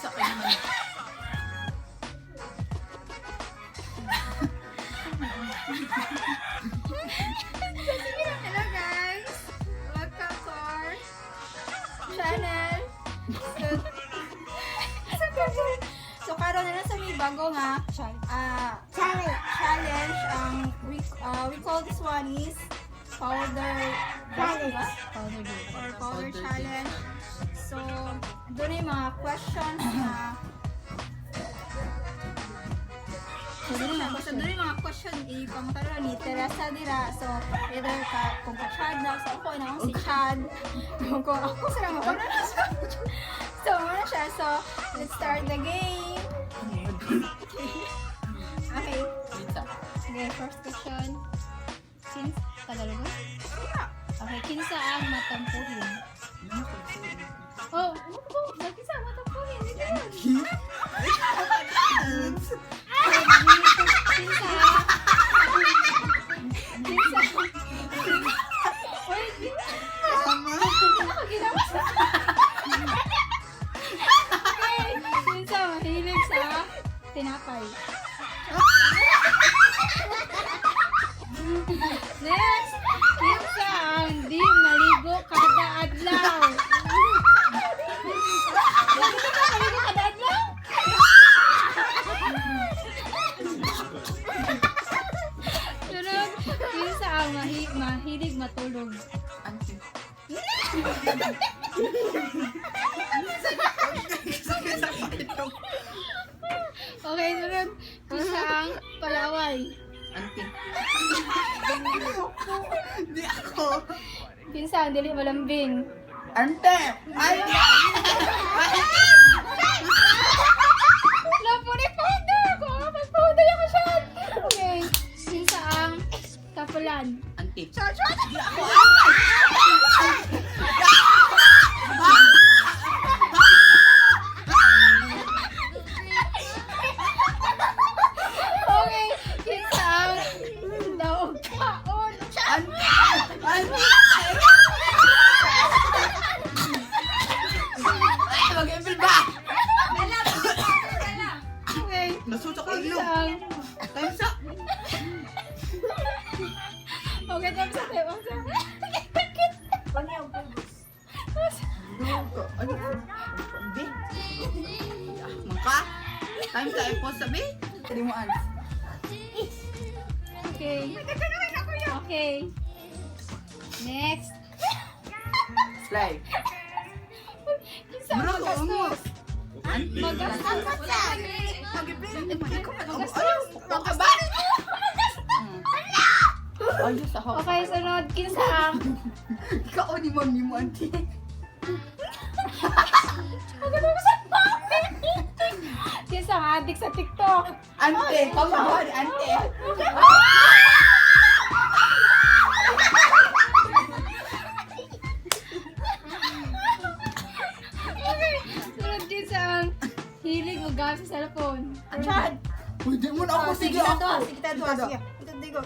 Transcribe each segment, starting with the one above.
Teresa kayo naman. Hello guys! Welcome to our channel. So, karon na lang sa may bago nga Challenge. Challenge ang we call this one is powder Challenge. ba? Powder game. Or powder Powder challenge. So, doon yung mga questions na. So, doon na, basta doon yung mga question ipangutana ni Teresa dira. So, either ka, kung ka Chad na, so ako na akong si Chad. Kung ako sila mo na siya. So, muna siya. So, let's start the game. Okay. Pizza. Okay, first question. Kins Tagalog? Okay, kinsa ang matampuhin? Oh, oh, kinsa ang matampuhin? Hindi yun. Kinsa Kinsa Wait, ako ginawa sa. Okay, kinsa mahilig sa tinapay? Next, kinsa ang di maligo kada adlaw? Hindi ka maligo kada adlaw? Sunod, kinsa ang mahilig matulog? Auntie. Sakit sa ilong. Okay, sunod, kinsa ang palaway? Auntie. Di ako. Kinsa ang dili malambing? Ante! Ante! Lapo ni powder! Kung ako mag-powder ako siya! Okay, kinsa ang kapulan? Auntie. Chad! Di ako. Okay, kinsa ang daog kaon? Ante! Ante! Ay, mag-impil ba? Okay, Nasutok ko kinsa ilong. ang. Time sa. Okay, tapos sa tayo. Ano? Bi? Mangka? Time sa ipos sabi? Hindi mo ans. Okay. Okay. Next. Slide. Kinsa ang Bro, magastos? Auntie. Magastos. Magastos. Mangka ba? Ayos ako. Okay, sunod. Kinsa ang. Ikaw ni mami mo, auntie. Kinsa ang adik sa TikTok? Auntie, come on, auntie. Okay. Sunod, kinsa ang hilig mo gamit sa cellphone? Chad! Pwede mo na ako, Oh, sige sige ako. to, sige to, sige. Ito, digo.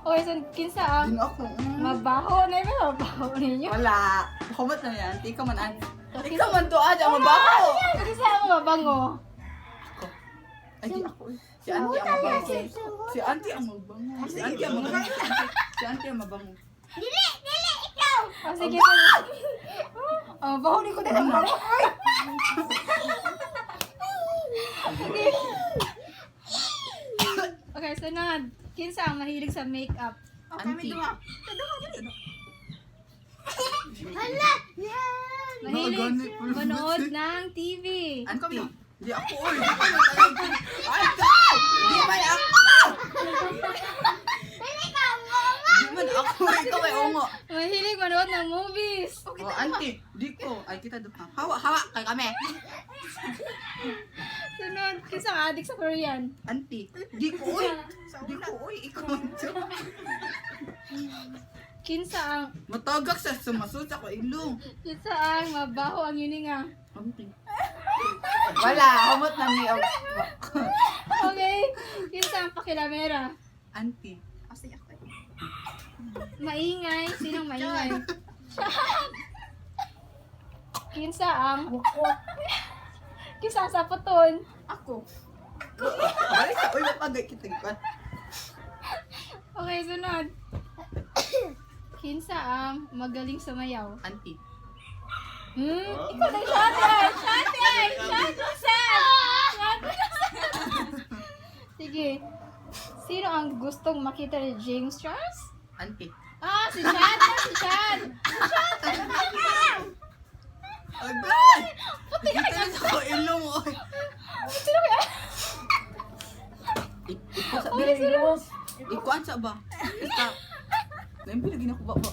Okay, sunod. Kinsa ang Din ako. mabaho na iba mabaho ninyo? Wala. Kumot na yan. Auntie, ikaw man, auntie. Ikaw man to, auntie. Ang mabaho. Kinsa ang mabango? Ako. Ay, di ako. Eh. Si auntie ang mabango. Si auntie ang mabango. Si auntie ang mabango. Si auntie ang mabango. Dili, dili, ikaw. Oh, sige, sunod. Oh, baho ni ko na ng baho. Ay! Okay. Okay, sunod. Kinsa ang mahilig sa makeup? Oh, kami Auntie. duha. Ito, duha, dali. Hala. Yan. Mahilig Gani, pulbos manood eh. ng TV. Auntie. Di ako, oy. Di man talaga. Auntie! Di man ako! Dili ka mo. Di man ako. Ikaw ay ungo. Mahilig manood ng movies. Oh, auntie. Di ko. Ay, kita duha. Hawa, hawa. Kay kami. Sunod, kinsa ang adik sa Korean? Auntie. Di ko, oy. Di ko, oy. Ikaw man to. Kinsa ang Matagak sa sumasod sa ko ilong. kinsa ang mabaho ang hininga? Auntie. Wala. Humot na ni. Okay. Kinsa ang pakilamera? Auntie. Oh, sige, ako. Maingay. Sinong maingay? Chad! Kinsa ang... Kinsa ang sapaton? Ako. Balik sa, uy, mapagay kita. Okay, sunod. Kinsa ang magaling sumayaw? Auntie. Ikaw na Chad eh! Chad eh! Chad! Chad! Chad! Sige. Sino ang gustong makita ni James Charles? Auntie. Ah, si Chad! Ah, si Chad! Agay! Puti na kayo sa ilong. Oy. Sino kaya? Iko sa Uy, sino? Ikuan sa ba? Stop. Naimbili gina ko ba ba?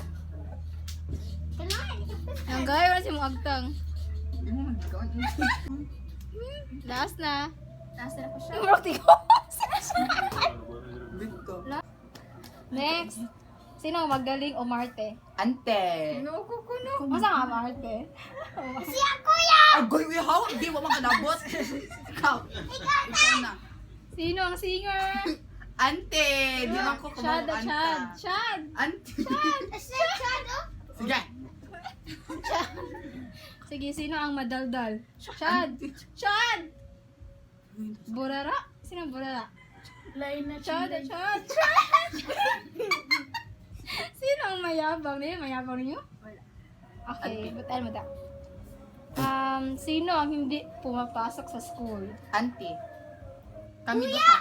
Ang gaya wala si mong agtang. Imo man gikaon. Last na. Nasa na ko siya. Murag ko. Bito. Next. Sino ang magaling umarte? Ante. No, ko ko no. Masa nga umarte? Si kuya! Agoy uy hawak di wa man kanabot. Ikaw. Ikaw na. Sino ang singer? Ante, di man ko Chad, kumaw ah, Chad, anta. Chad. Ante. Si Chad, oh. Sige. Sige, sino ang madaldal? Chad. Chad! Burara? Sino ang burara? Lain na Chad, ah, Chad, Chad! Sino ang mayabang niyo? Mayabang niyo? Wala. Okay, bataan mo ta. Sino ang hindi pumapasok sa school? Ante. Kami duha.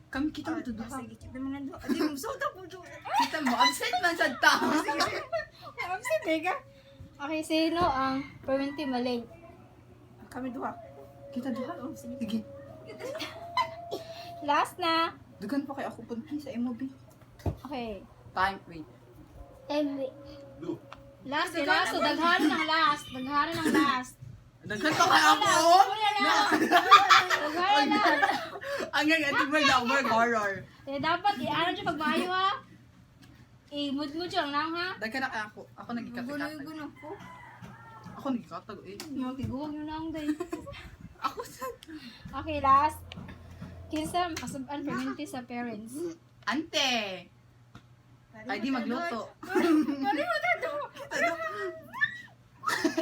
Kami kita mo to duha. Sige, kita mo na do. Adi mo so ta po do. Kita mo absent man sa ta. Absent eh ka? Okay, sino ang permanently malate? Kami duha. Kita duha. Oh, sige. Last na. Dugan pa kay ako punti sa imo bi. Okay. Time wait. Time. Last, eh, last. So, daghanan ng last. Daghanan ng last. Daghan pa kay ako. oh. Wala na. Daghanan na. Ang nga tingnan na mag horror. Eh, dapat, i-ano siya pag maayo ha. I-mud-mud siya lang ha. Daghan na kay ako. Ako Guno nagikatag. guno ko. Ako nagikatag eh. Magiguwag yun lang day. Ako sa Okay, last. Kinsa makasab-an permanente sa parents. Ante. Ay di magluto. Mali mo tato.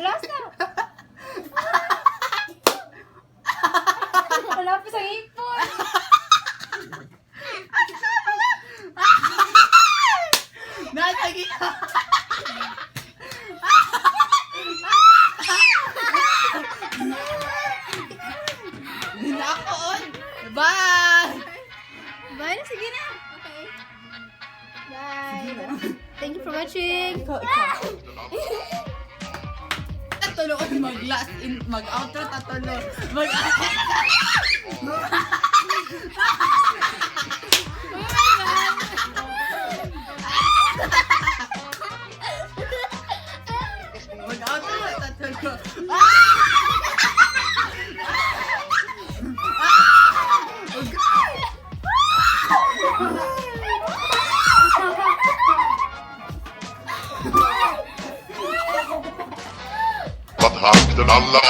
Last na. Wala pa sa ipon. Nasa gitna. Hindi na ako on. Bye! Bye na, sige na. Okay. Bye. Thank you for watching. Ikaw, ikaw. Tatulo on mag last in mag outro tatulo. Mag mag outro tatulo. Vad hakten alla.